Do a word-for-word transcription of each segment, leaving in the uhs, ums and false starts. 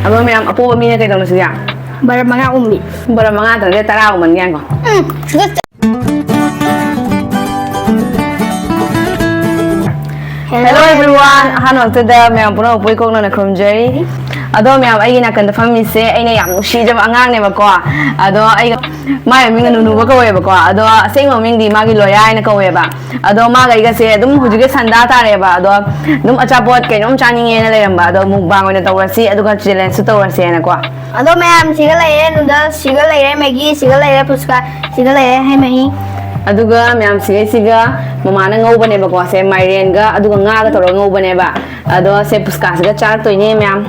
ꯑꯗꯣ ꯃꯌꯥꯝ, ꯑꯄꯣꯕ ꯃꯤꯅ ꯀꯩ ꯇꯧꯅꯁꯤꯒꯦ? ꯕꯔꯞ ꯃꯉꯥ ꯎꯝꯕꯤ꯫ ꯕꯔꯞ ꯃꯉꯥ ꯇꯧꯔꯗꯤ ꯇꯔꯥ ꯎꯝꯍꯟꯒꯦ ꯉꯥꯏꯈꯣ꯫ ꯎꯝ, ꯁꯤꯗ ꯆ- Hello everyone! ꯑꯍꯥꯟꯕꯃꯛꯇꯗ ꯃꯌꯥꯝ ꯄꯨꯝꯅꯃꯛꯄꯨ ꯏꯀꯣꯛꯅꯅ ꯈꯨꯔꯨꯝꯖꯔꯤ꯫ ꯑꯗꯣ ꯃꯌꯥꯝ, ꯑꯩꯒꯤ ꯅꯥꯀꯟꯗ ꯐꯝꯃꯤꯁꯦ ꯑꯩꯅ ꯌꯥꯝ ꯅꯨꯡꯁꯤꯖꯕ ꯑꯉꯥꯡꯅꯦꯕꯀꯣ꯫ ꯑꯗꯣ ꯑꯩꯒ, ꯃꯥꯏ ꯃꯃꯤꯡꯅ ꯅꯨꯅꯨꯕ ꯀꯧꯋꯦꯕꯀꯣ꯫ ꯑꯗꯣ ꯑꯁꯦꯡꯕ ꯃꯃꯤꯡꯗꯤ ꯃꯥꯒꯤ ꯂꯣꯌꯥ ꯍꯥꯏꯅ ꯀꯧꯋꯦꯕ꯫ ꯑꯗꯣ ꯃꯥꯒ ꯑꯩꯒꯁꯦ ꯑꯗꯨꯝ ꯍꯧꯖꯤꯛꯀꯤ ꯁꯟꯗꯥ ꯇꯥꯔꯦꯕ꯫ ꯑꯗꯣ ꯑꯗꯨꯝ ꯑꯆꯥꯄꯣꯠ ꯀꯩꯅꯣꯝ ꯆꯥꯅꯤꯡꯉꯦꯅ ꯂꯩꯔꯝꯕ꯫ ꯑꯗꯣ mukbang ꯑꯣꯏꯅ ꯇꯧꯔꯁꯤ, ꯑꯗꯨꯒ challengeꯁꯨ ꯇꯧꯔꯁꯦꯅꯀꯣ꯫ ꯑꯗꯣ ꯃꯌꯥꯝ, ꯁꯤꯒ ꯂꯩꯔꯦ noodles, ꯁꯤꯒ ꯂꯩꯔꯦ Maggi, ꯁꯤꯒ ꯂꯩꯔꯦ ꯐꯨꯁꯀꯥ, ꯁꯤꯒ ꯂꯩꯔꯦ ꯍꯩ ꯃꯍꯤ꯫ ꯑꯗꯨꯒ ꯃꯌꯥꯝ, ꯁꯤꯒꯩꯁꯤꯒ ꯃꯃꯥꯅ ꯉꯧꯕꯅꯦꯕꯀꯣ꯫ ꯁꯦ ꯃꯥꯏꯔꯦꯟꯒ ꯑꯗꯨꯒ ꯉꯥꯒ ꯇꯧꯔꯒ ꯉꯧꯕꯅꯦꯕ꯫ ꯑꯗꯣ ꯁꯦ ꯐꯨꯁꯀꯥꯁꯤꯒ ꯆꯥꯔꯛꯇꯣꯏꯅꯦ ꯃꯌꯥꯝ꯫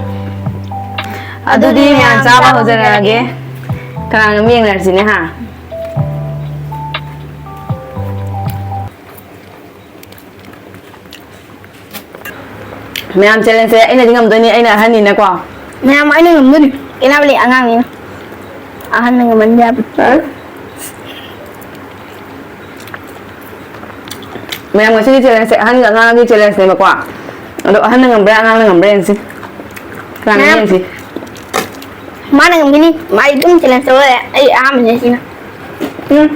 ꯑꯗꯨꯗꯤ ꯑꯗꯨꯗꯤ ꯃꯌꯥꯝ ꯃꯌꯥꯝ ꯆꯥꯕ ꯆꯥꯕ ꯍꯧꯖꯔꯛꯑꯒꯦ꯫ ꯍꯧꯖꯔꯛꯑꯒꯦ꯫ ꯀꯅꯥꯅ ꯉꯝꯃꯤ ꯌꯦꯡꯅꯔꯁꯤꯅꯦ ꯍꯥ꯫ ꯃꯌꯥꯝ, challengeꯁꯦ ꯑꯩꯅꯗꯤ ꯉꯝꯗꯣꯏꯅꯤ, ꯑꯩꯅ ꯑꯍꯟꯅꯤꯅꯀꯣ꯫ ꯃꯌꯥꯝ, ꯑꯩꯅ ꯉꯝꯗꯣꯏꯅꯤ꯫ ꯀꯦꯅꯥꯕꯂꯤ ꯑꯉꯥꯡꯅꯤꯅ꯫ ꯑꯍꯟꯅ ꯉꯝꯍꯟ ꯌꯥꯕ꯫ ꯃꯌꯥꯝ, ꯉꯁꯤꯒꯤ challengeꯁꯦ ꯑꯍꯟꯒ ꯑꯉꯥꯡꯒꯤ challengeꯅꯦꯕꯀꯣ꯫ ꯑꯗꯣ ꯑꯍꯟꯅ ꯉꯝꯕ꯭ꯔꯥ, ꯑꯉꯥꯡꯅ ꯉꯝꯕ꯭ꯔꯥ ꯌꯦꯡꯁꯤ꯫ ꯀꯅꯥꯅ ꯃꯌꯥꯝ, ꯌꯦꯡꯁꯤ? ꯃꯥꯅ ꯉꯝꯒꯅꯤ꯫ ꯃꯥꯗꯤ ꯑꯗꯨꯝ challenge ꯇꯧꯔ ꯂꯩꯔꯦ꯫ ꯑꯩ ꯑꯍꯥꯟꯕꯅꯦ ꯁꯤꯅ꯫ ꯎꯝ꯫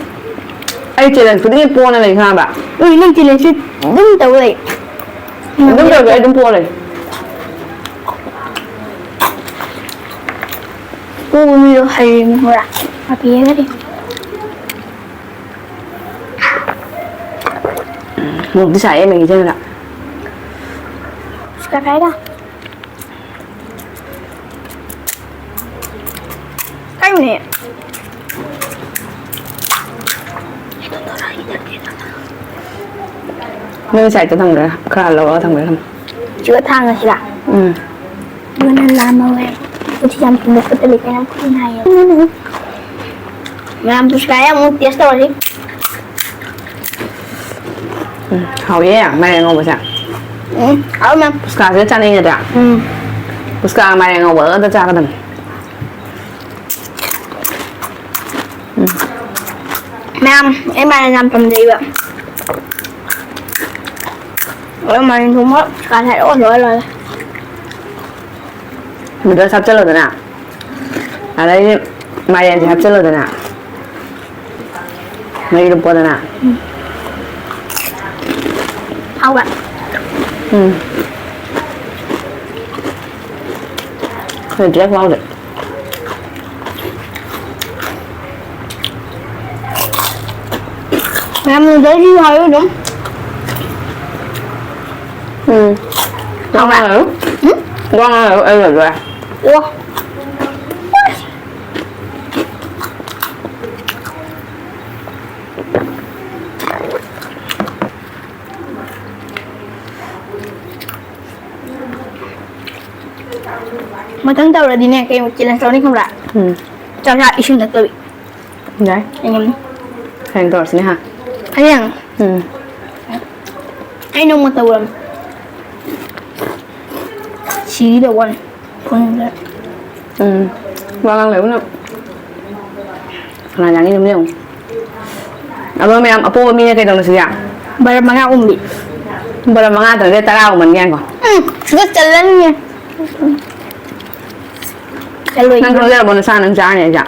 ꯑꯩ challenge ꯈꯨꯗꯤꯡꯒꯤ ꯄꯣꯅ ꯂꯩ ꯈꯪꯉꯕ? ꯎꯝ, ꯅꯪ challengeꯁꯦ ꯑꯗꯨꯝ ꯇꯧ ꯂꯩ꯫ ꯑꯗꯨꯝ ꯇꯧꯔꯒ ꯑꯩ ꯑꯗꯨꯝ ꯄꯣ ꯂꯩ꯫ ꯄꯣꯕ ꯃꯤꯗꯣ ꯍꯩꯔꯤꯅꯤ ꯈꯪꯕ꯭ꯔꯥ? ꯄꯥꯄꯤꯒꯗꯤ꯫ ꯃꯣꯔꯣꯛꯇꯤ ꯁꯥꯏꯍꯦ ꯃꯦꯒꯤ ꯆꯪꯉꯒ꯫ ꯁꯤꯀꯥ ꯀꯥꯏꯗ? ꯀꯩꯅꯣꯅꯦ? ꯅꯣꯏ sideꯇ ꯊꯝꯈ꯭ꯔꯦ, ꯈꯔ ꯂꯧꯔꯒ ꯊꯝꯈ꯭ꯔꯦ, ꯊꯝꯃꯣ꯫ ꯁꯤꯒ ꯊꯥꯡꯒꯁꯤꯒ? ꯎꯝ꯫ ꯑꯗꯨꯅ ꯂꯥꯝꯃ ꯍꯧꯔꯦ꯫ ꯈꯨꯠꯁꯤ ꯌꯥꯝ ꯊꯨꯝꯕ ꯈꯨꯠꯇ ꯂꯩꯇꯦ, ꯌꯥꯝ ꯈꯨꯠ ꯅꯥꯏꯌꯦ꯫ ꯃꯌꯥꯝ ꯄꯨꯁꯀꯥ ꯌꯥꯝ ꯑꯃꯨꯛ taste ꯇꯧꯔꯁꯤ꯫ ꯎꯝ, ꯍꯥꯎꯋꯦ ꯃꯥꯏꯔꯦꯟ ꯉꯧꯕꯁꯦ꯫ ꯎꯝ, ꯍꯥꯎ ꯃꯌꯥꯝ꯫ ꯄꯨꯁꯀꯥꯁꯤꯒ ꯆꯥꯅꯩꯅꯗ꯭ꯔꯥ? ꯎꯝ꯫ ꯄꯨꯁꯀꯥꯒ ꯃꯥꯏꯔꯦꯟ ꯉꯧꯕꯒ ꯑꯝꯇ ꯆꯥꯒꯗꯕꯅꯤ꯫ ꯎꯝ꯫ ꯃꯌꯥꯝ, ꯑꯩ ꯃꯥꯏꯔꯦꯟ ꯌꯥꯝ ꯄꯥꯝꯖꯩꯕ꯫ ꯑꯗꯣ ꯃꯥꯏꯔꯦꯟ ꯊꯣꯡꯕ ꯄꯨꯁꯀꯥꯁꯦ ꯂꯣꯏ ꯂꯣꯏꯔꯦ꯫ ꯅꯨꯗꯜꯁ ꯍꯥꯞꯆꯜꯂꯣꯗꯅ, ꯑꯗꯩꯗꯤ ꯃꯥꯏꯔꯦꯟꯁꯦ ꯍꯥꯞꯆꯜꯂꯣꯗꯅ, ꯃꯍꯤ ꯂꯨꯞꯄꯣꯗꯅ꯫ ꯍꯥꯎꯕ꯭ꯔꯥ? ꯎꯝ꯫ ꯈꯔ ꯗ꯭ꯔꯦꯛ ꯂꯥꯎꯔꯦ꯫ ꯃꯌꯥꯝ ꯅꯨꯗꯜꯁꯤꯁꯨ ꯍꯥꯎꯋꯤ ꯑꯗꯨꯝ꯫ ꯎꯝ꯫ ꯍꯥꯎꯕ꯭ꯔꯥ? ꯋꯥ ꯉꯥꯡꯉꯅꯨ꯫ ꯎꯝ? ꯋꯥ ꯉꯥꯡꯉꯅꯨ, ꯑꯩ ꯂꯣꯏꯗꯣꯔꯦ꯫ ꯑꯣ꯫ ꯃꯊꯪ ꯇꯧꯔꯗꯤꯅꯦ, ꯀꯩ challenge ꯇꯧꯅꯤ ꯈꯪꯕ꯭ꯔꯥ? ꯎꯝ꯫ ꯆꯥꯛ ꯆꯥ ꯏꯁꯤꯡ ꯊꯛꯇꯕꯤ꯫ ꯌꯥꯏ꯫ ꯌꯦꯡꯉꯝꯅꯤ꯫ ꯍꯌꯦꯡ ꯇꯧꯔꯁꯤꯅꯦ, ꯍꯥ? ꯍꯌꯦꯡ? ꯎꯝ꯫ ꯑꯩ ꯅꯣꯡꯃ ꯇꯧꯔꯝꯃꯦ꯫ ꯁꯤꯒꯦ ꯇꯧꯕ ꯋꯥꯅꯤ꯫ ꯐꯨꯟꯗ꯫ ꯎꯝ꯫ ꯋꯥ ꯉꯥꯡ ꯂꯩꯕꯅ ꯀꯅꯥ ꯌꯥꯅꯤ ꯑꯗꯨꯝ ꯌꯦꯡꯉꯨ꯫ ꯑꯗꯣ ꯃꯌꯥꯝ ꯑꯄꯣꯕ ꯃꯤꯅ ꯀꯩ ꯇꯧꯅꯁꯤꯒꯦ? ꯕꯔꯞ ꯃꯉꯥ ꯎꯝꯕꯤ꯫ ꯕꯔꯞ ꯃꯉꯥ ꯇꯧꯔꯗꯤ ꯇꯔꯥ ꯎꯃꯟꯒꯦ ꯉꯥꯏꯈꯣ꯫ ꯎꯝ, ꯑꯗꯨ ꯆꯜꯂꯅꯤꯌꯦ꯫ ꯆꯜꯂꯣꯏ꯫ ꯅꯪ ꯈꯪꯖꯔꯕꯣ ꯅꯁꯥ ꯅꯪ ꯆꯥꯔꯅꯤ ꯍꯥꯏꯁꯦ?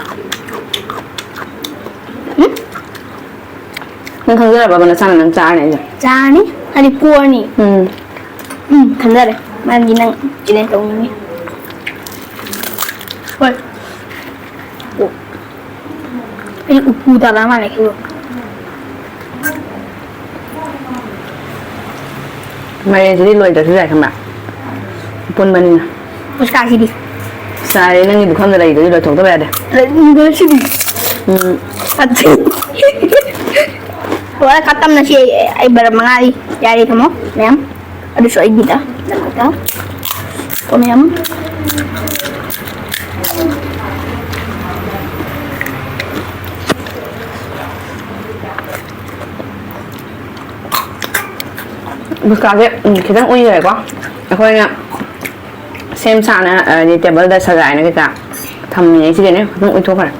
ꯎꯝ? ꯅꯪ ꯈꯪꯖꯔꯕꯕ ꯅꯁꯥꯅ ꯅꯪ ꯆꯥꯔꯅꯤ ꯍꯥꯏꯁꯦ? ꯆꯥꯔꯅꯤ? ꯍꯥꯏꯗꯤ ꯄꯣꯔꯅꯤ? ꯎꯝ꯫ ꯎꯝ, ꯈꯟꯖꯔꯦ꯫ ꯃꯔꯝꯗꯤ ꯅꯪ challenge ꯇꯧꯅꯤꯡꯉꯤ꯫ ꯍꯣꯏ꯫ ꯑꯣ꯫ ꯑꯩ ꯎꯄꯨ ꯇꯥꯔ ꯃꯥꯜꯂꯦ, ꯁꯤꯕꯨ꯫ ꯃꯥꯏꯔꯦꯟꯁꯤꯗꯤ ꯂꯣꯏꯗ꯭ꯔꯁꯨ ꯌꯥꯏ, ꯈꯪꯕ꯭ꯔꯥ? ꯑꯄꯨꯟꯕꯅꯤꯅ꯫ ꯄꯩꯁꯥꯁꯤꯗꯤ꯫ ꯆꯥꯔꯦ, ꯅꯪꯒꯤ ꯄꯨꯈꯝꯗ ꯂꯩꯗꯨꯗꯤ ꯂꯣꯏꯊꯣꯛꯇꯕ ꯌꯥꯗꯦ꯫ ꯂꯩꯅꯤꯡꯗꯕꯁꯤꯗꯤ꯫ ꯎꯝ꯫ ꯐꯠꯇꯦ꯫ ꯂꯣꯏꯔꯦ, ꯈꯇꯝꯅ ꯁꯤ ꯑꯩ, ꯑꯩ ꯕꯔꯞ ꯃꯉꯥꯗꯤ ꯌꯥꯔꯦ, ꯊꯝꯃꯣ, ꯃꯌꯥꯝ꯫ ꯑꯗꯨꯁꯨ ꯑꯩꯒꯤꯗ꯫ ꯀꯣ ꯃꯌꯥꯝ꯫ ꯕꯨꯁꯀꯥꯁꯦ, ꯎꯝ, ꯈꯤꯇꯪ ꯎꯏꯈ꯭ꯔꯦꯀꯣ꯫ ꯑꯩꯈꯣꯏꯅ ꯁꯦꯝ ꯁꯥꯅ, ꯍꯥꯏꯗꯤ, ꯇꯦꯕꯜꯗ ꯁꯖꯥꯏꯅ ꯀꯩꯀꯥ ꯊꯝꯃꯤꯉꯩꯁꯤꯗꯅꯦ ꯈꯤꯇꯪ ꯎꯏꯊꯣꯛꯈ꯭ꯔꯦ꯫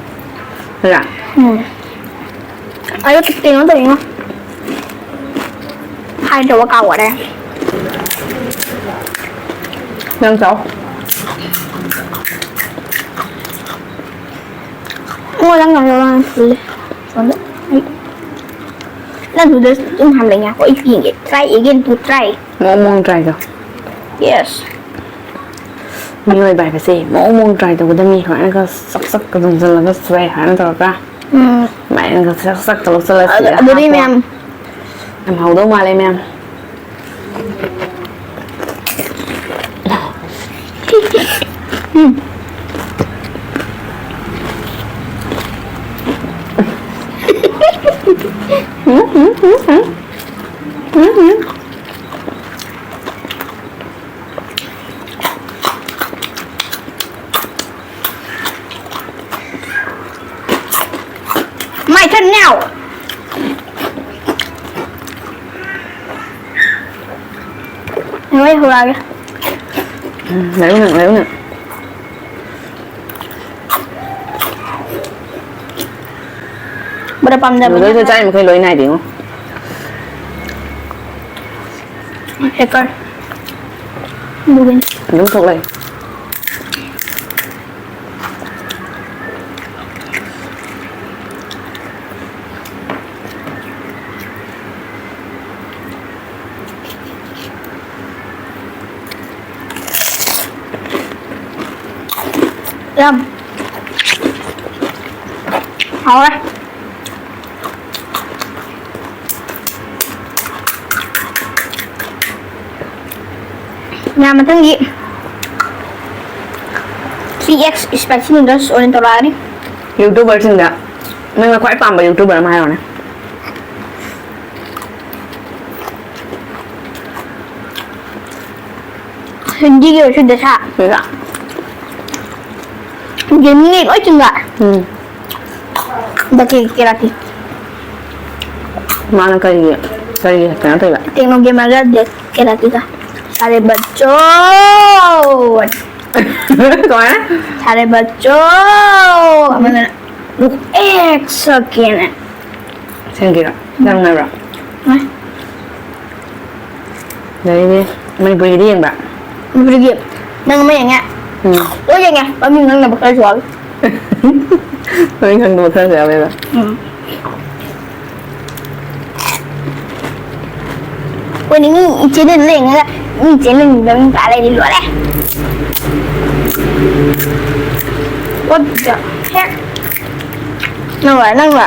ꯅꯠꯇ꯭ꯔꯥ? ꯎꯝ꯫ ꯑꯗꯣ ꯀꯩꯅꯣ ꯇꯧꯔꯤꯉꯣ꯫ ꯍꯥꯏꯗ꯭ꯔꯕ ꯀꯥꯎꯈꯔꯦ꯫ ꯅꯪ ꯆꯥꯎ꯫ ꯑꯣ, ꯅꯪ ꯉꯝꯗꯧ ꯃꯥꯜꯂꯦ꯫ ꯐꯨꯜꯂꯦ꯫ ꯁꯣꯝꯗ꯫ ꯑꯩ-, ꯅꯪ ꯑꯗꯨꯗ ꯑꯗꯨꯝ ꯍꯥꯟꯅ ꯂꯩ ꯉꯥꯏꯈꯣ꯫ ꯑꯩ ꯌꯦꯡꯒꯦ꯫ Try again to try. ꯃꯑꯣꯡ ꯃꯑꯣꯡ try ꯇꯧ꯫ Yes. ꯃꯤꯑꯣꯏꯕ ꯍꯥꯏꯕꯁꯦ ꯃꯑꯣꯡ ꯃꯑꯣꯡ try ꯇꯧꯒꯗꯕꯅꯤ꯫ ꯁꯨꯃꯥꯏꯅꯒ ꯆꯛ ꯆꯛꯀ ꯆꯨꯝꯁꯤꯜꯂꯒ ꯁ꯭ꯋꯥꯏ ꯍꯥꯏꯅ ꯇꯧꯔꯒ꯫ ꯎꯝ꯫ ꯁꯨꯃꯥꯏꯅꯒ ꯆꯛ ꯆꯛ ꯇꯧꯔꯒ ꯆꯠꯂꯁꯤ꯫ ꯑꯗꯨ-, ꯑꯗꯨꯗꯤ ꯍꯥꯞꯄꯣ꯫ ꯃꯌꯥꯝ꯫ ꯌꯥꯝ ꯍꯥꯎꯗꯧ ꯃꯥꯜꯂꯦ ꯃꯌꯥꯝ꯫ My turn now. ꯍꯣꯏ, ꯍꯧꯔꯛꯑꯒꯦ꯫ ꯎꯝ, ꯂꯩꯌꯨꯅꯦ, ꯂꯩꯌꯨꯅꯦ꯫ ꯕꯣꯔꯥ ꯄꯥꯝꯗꯕꯅꯤꯅ noodles ꯆꯥꯔꯤ ꯃꯈꯩ ꯂꯣꯏ ꯅꯥꯏꯗꯦꯉꯣ꯫ Hacker꯫ ꯑꯗꯨꯒꯤꯅꯤ꯫ ꯑꯗꯨꯝ ꯊꯣꯛꯂꯛꯑꯦ꯫ ꯌꯥꯝ ꯍꯥꯎꯔꯦ꯫ ꯃꯌꯥꯝ, ꯃꯊꯪꯒꯤ three X spicy noodles ꯑꯣꯏꯅ ꯇꯧꯔꯛꯑꯅꯤ꯫ YouTuberꯁꯤꯡꯗ ꯅꯪꯅ ꯈ꯭ꯋꯥꯏ ꯄꯥꯝꯕ YouTuber ꯑꯃ ꯍꯥꯏꯔꯣꯅꯦ꯫ ꯍꯤꯟꯗꯤꯒꯤ ꯑꯣꯏꯔꯁꯨ ꯗꯁꯥ꯫ ꯗꯁꯥ꯫ ꯒꯦꯃꯤꯡꯒꯤ ꯂꯣꯏ ꯆꯤꯡꯕ꯫ ꯎꯝ꯫ ꯗꯀꯦ ꯀꯦꯔꯥꯇꯤ꯫ ꯃꯥꯅ ꯀꯔꯤꯒꯤ, ꯀꯔꯤꯒꯤ ꯀꯩꯅꯣ ꯇꯧꯔꯤꯕ? Techno gamerꯒ ꯗꯦꯠ ꯀꯦꯔꯥꯇꯤꯒ꯫ ꯁꯥꯔꯦ ꯕꯆꯣ꯫ ꯀꯃꯥꯏꯅ? ꯁꯥꯔꯦ ꯕꯆꯣ꯫ ꯑꯃꯅ ꯂꯨꯛ ꯑꯦꯛ ꯁꯛꯀꯦꯅ꯫ ꯁꯦꯡꯒꯤꯔꯣ? ꯅꯪꯅꯔꯣ? ꯍꯣꯏ꯫ ꯂꯩꯅꯦ꯫ ꯃꯅꯤꯄꯨꯔꯤꯒꯤꯗꯤ ꯌꯦꯡꯕ꯭ꯔꯥ? ꯃꯅꯤꯄꯨꯔꯤꯒꯤ ꯅꯪ ꯑꯃ ꯌꯦꯡꯉꯦ? ꯎꯝ꯫ ꯂꯣꯏ ꯌꯦꯡꯉꯦ꯫ ꯃꯃꯤꯡ ꯈꯪꯗꯕ ꯈꯔꯁꯨ ꯌꯥꯎꯏ꯫ ꯃꯃꯤꯡ ꯈꯪꯗꯕ ꯈꯔꯁꯨ ꯌꯥꯎꯋꯦꯕ꯫ ꯎꯝ꯫ ꯑꯩꯈꯣꯏꯅ ꯃꯤ ꯏꯆꯦꯅ ꯂꯦꯡꯉꯒ ꯃꯤ ꯏꯆꯦꯅ ꯂꯦꯡꯕ ꯃꯤ ꯇꯥ ꯂꯩꯔꯗꯤ ꯂꯣꯏꯔꯦ꯫ What the heck? ꯅꯪꯂꯣ, ꯅꯪꯂꯣ?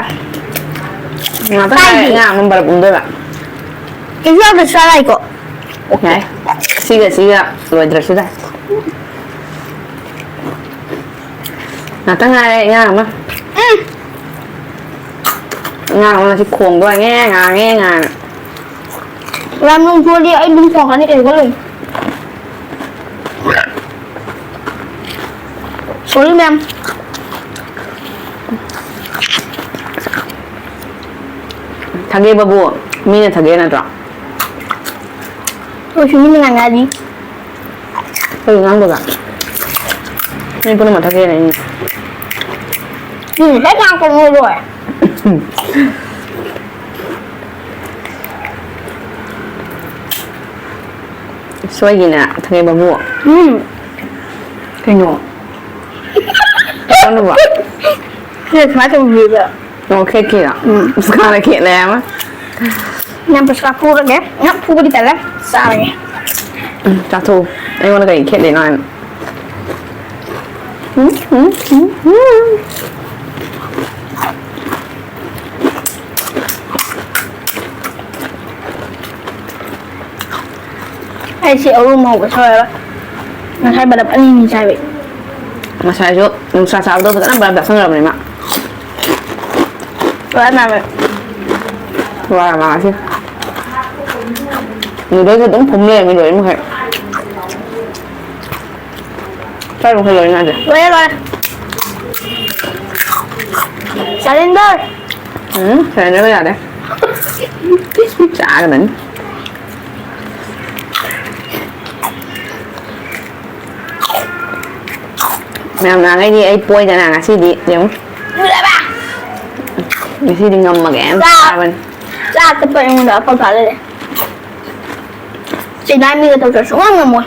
ꯉꯥꯛꯇꯪ ꯉꯥꯏꯔꯦ, ꯀꯥꯏꯗꯦ꯫ ꯉꯥ ꯑꯃ ꯕꯔꯞ ꯎꯝꯗꯣꯏꯕ꯫ ꯀꯩꯁꯨ ꯌꯥꯝꯅ ꯆꯥꯔꯥꯏꯀꯣ? ꯌꯥꯏ꯫ ꯁꯤꯒ ꯁꯤꯒ ꯂꯣꯏꯗ꯭ꯔꯁꯨ ꯌꯥꯏ꯫ ꯉꯥꯛꯇꯪ ꯉꯥꯏꯔꯦ, ꯑꯉꯥꯡ ꯑꯃ꯫ ꯎꯝ꯫ ꯑꯉꯥꯡ ꯑꯃ ꯉꯁꯤ ꯈꯣꯡꯗꯣꯏꯅꯦ, ꯉꯥꯡꯉꯦ, ꯉꯥꯡꯉꯦ꯫ ꯌꯥꯝ ꯅꯨꯡꯊꯣꯜꯂꯤ, ꯑꯩ ꯑꯗꯨꯝ ꯊꯣꯡꯉꯅꯤ, ꯀꯩꯁꯨ ꯈꯜꯂꯨꯅꯨ꯫ Sorry, ma'am꯫ ꯊꯒꯦꯕꯕꯨ ꯃꯤꯅ ꯊꯒꯦ ꯅꯠꯇ꯭ꯔꯣ? ꯑꯩꯈꯣꯏꯁꯨ ꯃꯤꯅ ꯉꯥꯡꯉꯛꯑꯗꯤ꯫ ꯀꯔꯤ ꯉꯥꯡꯗꯣꯏꯕ? ꯃꯤ ꯄꯨꯝꯅꯃꯛ ꯊꯒꯦꯅ ꯑꯩꯅ꯫ ꯃꯤꯅ ꯍꯦꯛ ꯉꯥꯡꯉꯛꯄ ꯅꯣꯏ ꯂꯣꯏꯔꯦ꯫ ꯁꯣꯏꯒꯤꯅ ꯊꯒꯦꯕꯕꯨ꯫ ꯎꯝ꯫ ꯀꯩꯅꯣ? ꯀꯔꯝꯕ? ꯁꯤꯅ ꯁꯨꯃꯥꯏꯅ ꯇꯧꯕꯤꯕ꯫ ꯑꯣ, ꯈꯦꯠꯀꯤꯔꯣ? ꯎꯝ꯫ ꯑꯁ, ꯈꯥꯅ ꯈꯦꯠꯂꯦ ꯑꯃ꯫ ꯌꯥꯝ ꯄꯩꯁꯥ ꯐꯨꯔꯒꯦ꯫ ꯌꯥꯝ ꯐꯨꯕꯗꯤ ꯇꯜꯂꯦ꯫ ꯆꯥꯔꯒꯦ꯫ ꯎꯝ, ꯆꯥꯊꯣꯛꯎ꯫ ꯑꯩꯉꯣꯟꯗ ꯀꯔꯤ ꯈꯦꯠꯂꯤꯅꯣ ꯍꯥꯏꯅ꯫ ꯎꯝ, ꯎꯝ, ꯎꯝ, ꯎꯝ꯫ ꯑꯩ ꯁꯤ ꯑꯔꯨꯝ ꯍꯧꯕ ꯁꯣꯏꯔꯔꯣꯏ꯫ ꯉꯁꯥꯏ ꯕꯂꯞ ꯑꯅꯤ ꯑꯅꯤ ꯆꯥꯏꯕ꯫ ꯉꯁꯥꯏꯁꯨ ꯅꯨꯡꯁꯥ ꯁꯥꯕꯗꯣ ꯐꯖꯅ ꯕꯂꯞ ꯆꯥꯁꯟꯈ꯭ꯔꯕꯅꯤ ꯃꯥ꯫ ꯂꯣꯏꯔꯦ ꯃꯥ꯫ ꯋꯥꯔ ꯃꯥ ꯉꯁꯤ꯫ ꯅꯨꯗꯜꯁ ꯑꯗꯨꯝ ꯐꯨꯝ ꯂꯩꯔꯝꯃꯤ ꯂꯣꯏꯔꯦ ꯃꯈꯩ꯫ ꯆꯥꯔꯨ ꯈꯔ ꯂꯣꯏ ꯉꯥꯏꯗꯦ꯫ ꯂꯣꯏꯔꯦ, ꯂꯣꯏꯔꯦ꯫ Surrender꯫ ꯎꯝ, surrender ꯌꯥꯗꯦ꯫ ꯆꯥꯒꯗꯅꯤ꯫ ꯃꯌꯥꯝ ꯅꯍꯥꯟꯈꯩꯗꯤ ꯑꯩ ꯄꯣꯏꯗꯅ ꯉꯁꯤꯗꯤ ꯌꯦꯡꯉꯨ꯫ ꯉꯁꯤꯗꯤ ꯉꯝꯃꯒꯦ ꯌꯥꯝ ꯆꯥ-, ꯆꯥꯕꯅꯤ꯫ ꯆꯥ ꯆꯠꯄ ꯑꯩꯉꯣꯟꯗ ꯑꯐ ꯐ ꯂꯩꯔꯦ꯫ ꯆꯦꯟꯅꯥꯏ ꯃꯤꯒ ꯇꯧꯗ꯭ꯔꯁꯨ ꯁꯨꯡꯉꯝ ꯉꯝꯃꯣꯏ꯫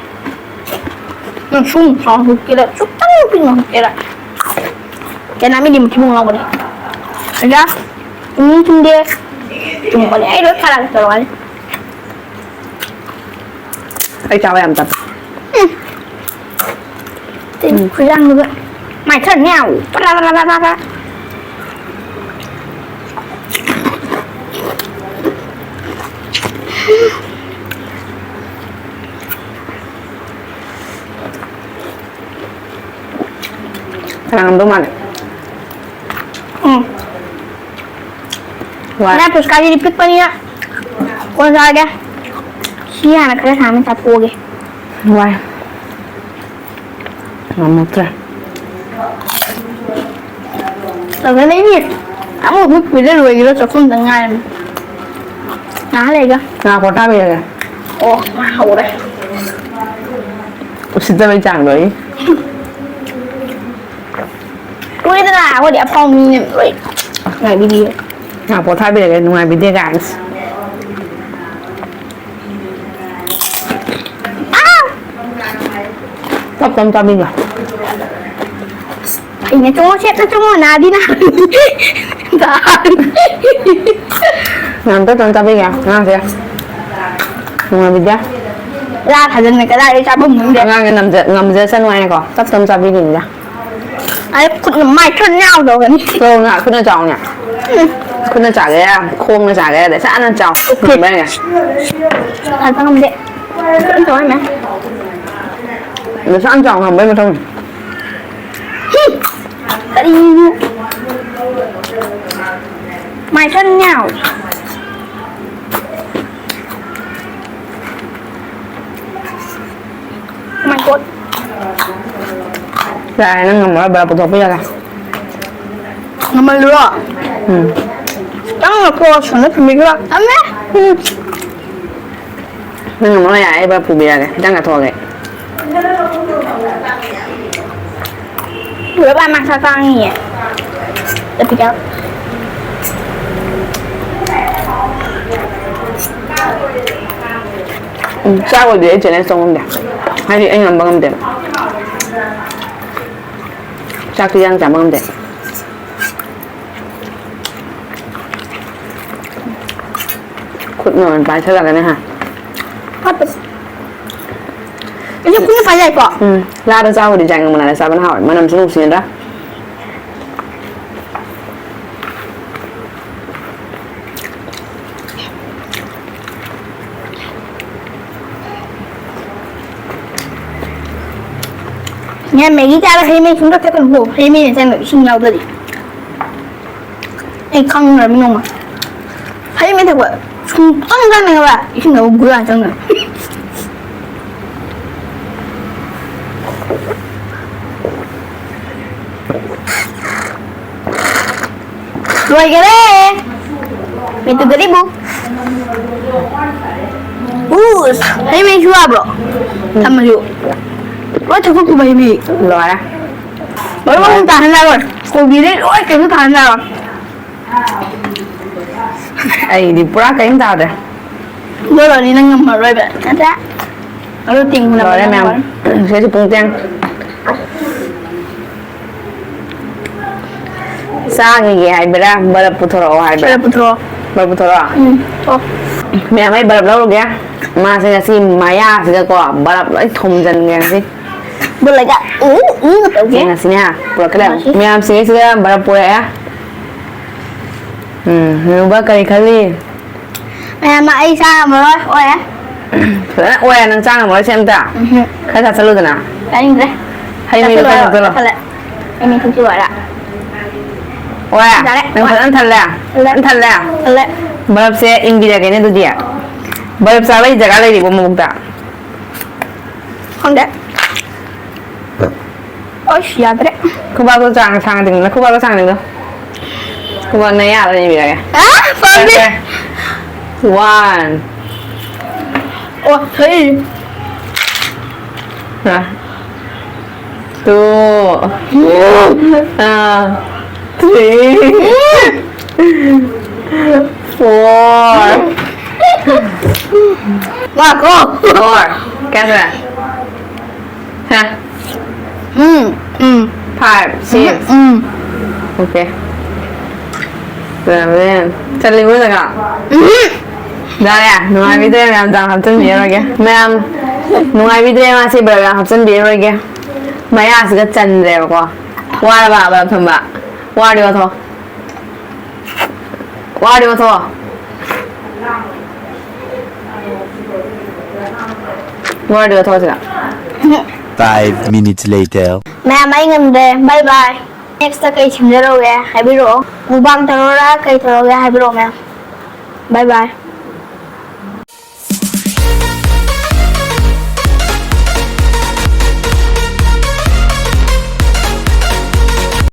ꯅꯪ ꯁꯨꯝ ꯆꯥꯎꯊꯣꯛꯀꯦꯔꯥ, ꯁꯨꯛꯇꯪ ꯄꯤꯛꯅ ꯍꯧꯒꯦꯔꯥ꯫ ꯀꯅꯥꯃꯤꯗꯤ ꯃꯊꯤꯕꯣꯡ ꯉꯥꯎꯕꯅꯦ꯫ ꯑꯗ ꯃꯤ ꯊꯨꯝꯗꯦ꯫ ꯊꯨꯝꯕꯅꯦ꯫ ꯑꯩ ꯂꯣꯏ ꯈꯥꯔꯛꯀꯦ ꯇꯧꯔꯛꯑꯅꯤ꯫ ꯑꯩ ꯆꯥꯕ ꯌꯥꯝ ꯇꯞꯄꯦ꯫ ꯎꯝ꯫ ꯇꯤꯟ ꯎꯝ꯫ ꯈꯨꯌꯥꯡꯗꯨꯒ꯫ ꯃꯥꯏ ꯈꯔ ꯅꯦꯎ꯫ ꯄꯔꯥ, ꯄꯔꯥ, ꯄꯔꯥ, ꯄꯔꯥ꯫ ꯀꯅꯥ ꯉꯝꯗꯧ ꯃꯥꯜꯂꯦ? ꯎꯝ꯫ ꯋꯥꯏ꯫ ꯉꯥ ꯄꯨꯁꯀꯥꯁꯤꯗꯤ ꯄꯤꯛꯄꯅꯤꯅ ꯀꯣꯟꯅ ꯆꯥꯔꯒꯦ꯫ ꯁꯤ ꯍꯥꯟꯅ ꯈꯔ ꯁꯥꯡꯅ ꯆꯥꯊꯣꯛꯑꯒꯦ꯫ ꯋꯥꯏ꯫ ꯉꯝꯃꯛꯇ꯭ꯔꯦ꯫ ꯇꯧꯗꯅ ꯏꯅꯦ꯫ ꯑꯃꯨꯛ ꯍꯨꯠ ꯀꯨꯏꯔ ꯂꯣꯏꯈꯤꯕ ꯆꯥꯛꯈꯨꯝꯗ ꯉꯥꯏꯔꯝꯃꯤ꯫ ꯉꯥꯏꯍꯥꯛ ꯂꯩꯒ꯫ ꯉꯥ ꯄꯣꯊꯥꯕꯤꯔꯒꯦ꯫ ꯑꯣ, ꯉꯥ ꯍꯧꯔꯦ꯫ ꯎꯁꯤꯠꯇꯕꯩ ꯆꯥꯡꯗꯣ ꯑꯩ꯫ ꯀꯨꯏꯗꯅ ꯑꯩꯈꯣꯏꯗꯤ ꯑꯐꯥꯎ ꯃꯤꯅꯦ ꯂꯣꯏ ꯉꯥꯏꯕꯤꯔꯤꯌꯦ꯫ ꯉꯥ ꯄꯣꯊꯥꯕꯤꯔꯒꯦ, ꯅꯨꯡꯉꯥꯏꯕꯤꯗꯦ ꯀꯥꯏꯅ꯫ ꯑꯥ! ꯇꯞ ꯇꯞ ꯆꯥꯕꯤꯒꯦ꯫ ꯑꯩꯅ ꯆꯣꯡꯉꯣ, ꯁꯦꯠꯇ ꯆꯣꯡꯉꯣ, ꯅꯥꯗꯤ ꯅꯥ-, ꯅꯥ-, ꯌꯥꯝ ꯇꯞ ꯇꯞ ꯆꯥꯕꯤꯒꯦ ꯑꯉꯥꯡꯁꯦ꯫ ꯅꯨꯡꯉꯥꯏꯕꯤꯗꯦ꯫ ꯂꯥ ꯊꯥꯖꯟꯕ ꯀꯗꯥꯏꯗꯩ ꯆꯥꯐꯝ ꯈꯪꯗꯦ꯫ ꯑꯉꯥꯡꯁꯦ ꯉꯝꯖ-, ꯉꯝꯖꯁꯅꯨ ꯍꯥꯏꯅꯀꯣ ꯇꯞ ꯇꯞ ꯆꯥꯕꯤꯔꯤꯅꯤꯗ꯫ ꯑꯩ ꯈꯨꯠꯅ ꯃꯥꯏ ꯈꯔ ꯅꯥꯎꯗꯧꯒꯅꯤ꯫ ꯈꯨꯠꯅ ꯆꯥꯎꯅꯦ꯫ ꯎꯝ꯫ ꯈꯨꯠꯅ ꯆꯥꯒꯦꯔꯥ, ꯈꯣꯡꯅ ꯆꯥꯒꯦꯔꯥ, ꯅꯁꯥꯅ ꯆꯥꯎ꯫ ꯉꯝꯕ꯭ꯔꯥ ꯌꯦꯡꯒꯦ꯫ ꯍꯥꯏꯕ ꯉꯝꯗꯦ꯫ ꯈꯤꯇꯪ ꯇꯧꯔꯝꯃꯦ꯫ ꯅꯁꯥꯅ ꯆꯥꯎ ꯉꯝꯕꯩ ꯃꯊꯧꯅꯤ꯫ ꯍꯨꯝ! ꯀꯔꯤꯅꯣ? ꯃꯥꯏ ꯈꯔ ꯅꯥꯎ꯫ Oh my God. ꯌꯥꯔꯦ, ꯅꯪ ꯉꯝꯃꯔꯣꯏ, ꯕꯔꯥ ꯄꯨꯊꯣꯛꯄꯤꯔꯒꯦ꯫ ꯉꯝꯍꯜꯂꯨꯔꯣ? ꯎꯝ꯫ ꯅꯪꯅ ꯀꯣ ꯁꯣꯝꯗ ꯊꯝꯕꯤꯈ꯭ꯔꯣ꯫ ꯊꯝꯃꯦ꯫ ꯎꯝ꯫ ꯅꯪ ꯉꯝꯃꯔꯣꯏ, ꯌꯥꯔꯦ, ꯑꯩ ꯕꯔꯥ ꯄꯨꯕꯤꯔꯒꯦ꯫ ꯍꯤꯗꯥꯛ ꯆꯥꯊꯣꯛꯑꯒꯦ꯫ ꯄꯨꯔꯕ ꯃꯥꯁꯥ ꯇꯥꯡꯉꯤꯌꯦ꯫ ꯂꯄꯤꯀꯥ꯫ ꯎꯝ, ꯆꯥꯛ ꯑꯣꯏꯗꯤ ꯑꯩ challenge ꯇꯧ ꯉꯝꯗꯦ꯫ ꯍꯥꯏꯗꯤ ꯑꯩ ꯉꯝꯕ ꯉꯝꯗꯦꯕ꯫ ꯆꯥꯛꯇꯤ ꯌꯥꯝ ꯆꯥꯕ ꯉꯝꯗꯦ꯫ ꯈꯨꯠꯅ ꯑꯣꯏꯅ ꯄꯥꯏꯁꯜꯂꯒꯅꯦ ꯍꯥ꯫ ꯍꯥꯞꯄꯁꯤ꯫ ꯑꯩꯁꯨ ꯈꯨꯠꯅ ꯄꯥꯏ ꯌꯥꯏꯀꯣ? ꯎꯝ, ꯂꯥꯗ ꯆꯥꯕꯨꯗꯤ ꯆꯥꯏ, ꯉꯝꯃꯅꯥꯗ ꯆꯥꯕꯅ ꯍꯥꯎꯋꯦ, ꯃꯅꯝꯁꯨ ꯅꯨꯡꯁꯤꯅꯗ꯭ꯔꯥ? ꯉꯥ ꯃꯦꯒꯤ ꯆꯥꯔ ꯍꯩ ꯃꯍꯤ ꯁꯨꯡꯊꯛ ꯊꯛꯀꯅꯨꯀꯣ꯫ ꯍꯩ ꯃꯍꯤꯅ ꯆꯪꯗꯕ ꯏꯁꯤꯡ ꯌꯥꯎꯗ꯭ꯔꯗꯤ꯫ ꯑꯩ ꯈꯪꯈ꯭ꯔꯕꯅꯤ ꯅꯣꯡꯃ꯫ ꯍꯩ ꯃꯍꯤ ꯊꯛꯄ ꯁꯨꯡꯆꯪ ꯆꯪꯗꯦ ꯈꯪꯕ꯭ꯔꯥ? ꯏꯁꯤꯡꯗꯕꯨ ꯒꯨꯂꯥ ꯆꯪꯗꯕ꯫ ꯂꯣꯏꯈꯔꯦ꯫ ꯃꯦꯇꯨꯒꯗꯤꯕꯨ꯫ ꯎꯁ, ꯍꯩ ꯃꯍꯤꯁꯨ ꯌꯥꯕ꯭ꯔꯣ? ꯊꯝꯃꯁꯨ꯫ ꯂꯣꯏ ꯊꯛꯇꯣꯛꯈꯤꯕ ꯍꯩ ꯃꯍꯤ꯫ ꯂꯣꯏꯔꯦ꯫ ꯂꯣꯏ ꯃꯈꯨꯝ ꯇꯥꯍꯟ ꯌꯥꯔꯣꯏ꯫ ꯀꯣꯕꯤꯗꯩ ꯂꯣꯏ ꯀꯩꯅꯣ ꯇꯥꯍꯟ ꯌꯥꯔꯣꯏ꯫ ꯑꯩꯗꯤ ꯄꯨꯔꯥ ꯀꯔꯤꯝ ꯇꯥꯗ꯭ꯔꯦ꯫ ꯂꯣꯏꯔꯅꯤ ꯅꯪ ꯉꯝꯃꯔꯣꯏꯕ꯫ ꯅꯠꯇ꯭ꯔꯥ? ꯑꯗꯨ ꯇꯤꯡ ꯂꯣꯏꯔꯦ ꯃꯌꯥꯝ꯫ ꯉꯝꯃꯔꯣꯏ꯫ ꯁꯤꯁꯨ ꯄꯨꯡ ꯇꯦꯡ꯫ ꯆꯥꯈꯤꯒꯦ ꯍꯥꯏꯕ꯭ꯔꯥ? ꯕꯔꯞ ꯄꯨꯊꯣꯔꯛꯑꯣ ꯍꯥꯏꯕ꯭ꯔꯥ? ꯕꯔꯞ ꯄꯨꯊꯣꯔꯛꯑꯣ꯫ ꯕꯔꯞ ꯄꯨꯊꯣꯔꯛꯑꯣ? ꯎꯝ, ꯑꯣ꯫ ꯃꯌꯥꯝ, ꯑꯩ ꯕꯔꯞ ꯂꯧꯔꯨꯒꯦ꯫ ꯃꯥꯁꯦ ꯉꯁꯤ ꯃꯌꯥꯁꯤꯗꯀꯣ ꯕꯔꯞ ꯂꯣꯏ ꯊꯣꯝꯖꯤꯟꯒꯦ ꯉꯁꯤ꯫ ꯕꯨꯜꯂꯒ ꯎ, ꯎ ꯇꯧꯒꯦ꯫ ꯉꯁꯤꯅꯦ ꯄꯨꯔꯛꯀꯗꯕ꯫ ꯉꯁꯤ꯫ ꯃꯌꯥꯝꯁꯤꯡꯁꯤꯗ ꯕꯔꯞ ꯄꯨꯔꯛꯑꯦ꯫ ꯎꯝ, ꯅꯨꯕ ꯀꯔꯤ ꯈꯜꯂꯤ? ꯃꯌꯥꯝ, ꯑꯩ ꯆꯥ ꯉꯝꯃꯔꯣꯏ, ꯑꯣꯏꯔꯦ꯫ ꯐꯖꯅ ꯑꯣꯏꯔꯦ, ꯅꯪ ꯆꯥ ꯉꯝꯃꯔꯣꯏ ꯁꯤ ꯑꯝꯇ꯫ ꯎꯝꯍꯨꯝ꯫ ꯈꯔ ꯆꯥꯁꯜꯂꯨꯗꯅ꯫ ꯆꯥꯅꯤꯡꯗ꯭ꯔꯦ꯫ ꯍꯩ ꯃꯍꯤꯗꯣ ꯈꯔ ꯆꯥꯁꯜꯂꯣ, ꯊꯛꯆꯜꯂꯣ꯫ ꯆꯥꯁꯜꯂꯦ꯫ ꯍꯩ ꯃꯍꯤ ꯊꯛꯆꯤꯜꯂꯣ ꯍꯥꯏꯔ꯫ ꯑꯣꯏꯔꯦ? ꯌꯥꯔꯦ꯫ ꯅꯪ ꯐꯖꯅ ꯊꯜꯂꯦ? ꯊꯜꯂꯦ꯫ ꯐꯖꯅ ꯊꯜꯂꯦ? ꯊꯜꯂꯦ꯫ ꯕꯔꯞꯁꯦ ꯏꯟꯕꯤꯔꯒꯦꯅꯦ ꯑꯗꯨꯗꯤ꯫ ꯕꯔꯞ ꯆꯥꯕꯒꯤ ꯖꯒꯥ ꯂꯩꯔꯤꯕꯣ ꯃꯕꯨꯛꯇ? ꯈꯪꯗꯦ꯫ ꯑꯁ, ꯌꯥꯗ꯭ꯔꯦ꯫ ꯈꯨꯕꯥꯛꯇꯣ ꯆꯥꯡ ꯁꯥꯡꯅ ꯇꯤꯡꯉꯨ, ꯈꯨꯕꯥꯛꯇꯣ ꯁꯥꯡꯅ ꯇꯤꯡꯉꯨ꯫ ꯈꯨꯕꯥꯛ ꯅꯌꯥꯗ ꯏꯟꯕꯤꯔꯒꯦ꯫ ꯑꯥ, ꯄꯥꯝꯗꯦ꯫ ꯐꯔꯦ, ꯐꯔꯦ꯫ One. ꯑꯣ, ꯍꯩ꯫ ꯑ꯫ Two. ꯑ꯫ Three. Four. ꯉꯥꯏꯈꯣ꯫ Four. ꯀꯌꯥ ꯁꯨꯔꯦ? ꯍꯥ? ꯎꯝ, ꯎꯝ꯫ Five, six. ꯎꯝ, ꯎꯝ꯫ Okay. Seven. ꯆꯜꯂꯤꯕꯣ ꯖꯒꯥ? ꯎꯝ꯫ ꯌꯥꯔꯦ, ꯅꯨꯡꯉꯥꯏꯕꯤꯗ꯭ꯔꯦ ꯃꯌꯥꯝ, ꯆꯥꯡ ꯍꯥꯞꯆꯤꯟꯕꯤꯔꯔꯣꯏꯒꯦ꯫ ꯃꯌꯥꯝ, ꯅꯨꯡꯉꯥꯏꯕꯤꯗ꯭ꯔꯦ, ꯃꯥꯁꯦ ꯕꯔꯞ ꯌꯥꯝ ꯍꯥꯞꯆꯤꯟꯕꯤꯔꯔꯣꯏꯒꯦ꯫ ꯃꯌꯥꯁꯤꯒ ꯆꯟꯗ꯭ꯔꯦꯕꯀꯣ꯫ ꯋꯥꯔꯕ ꯕꯔꯞ ꯊꯝꯕ? ꯋꯥꯔꯗꯤ ꯋꯥꯊꯣꯛꯑꯣ꯫ ꯋꯥꯔꯗꯤ ꯋꯥꯊꯣꯛꯑꯣ꯫ ꯋꯥꯔꯗꯤ ꯋꯥꯊꯣꯛꯑꯣ ꯁꯤꯗ꯫ Five minutes later. ꯃꯌꯥꯝ, ꯑꯩ ꯉꯝꯗ꯭ꯔꯦ꯫ Bye bye. Next ꯀꯩ ꯁꯦꯝꯖꯔꯛꯎꯒꯦ ꯍꯥꯏꯕꯤꯔꯛꯑꯣ꯫ Mukbang ꯇꯧꯔꯣꯔꯥ, ꯀꯩ ꯇꯧꯔꯛꯎꯒꯦ ꯍꯥꯏꯕꯤꯔꯛꯑꯣ ꯃꯌꯥꯝ꯫ Bye bye.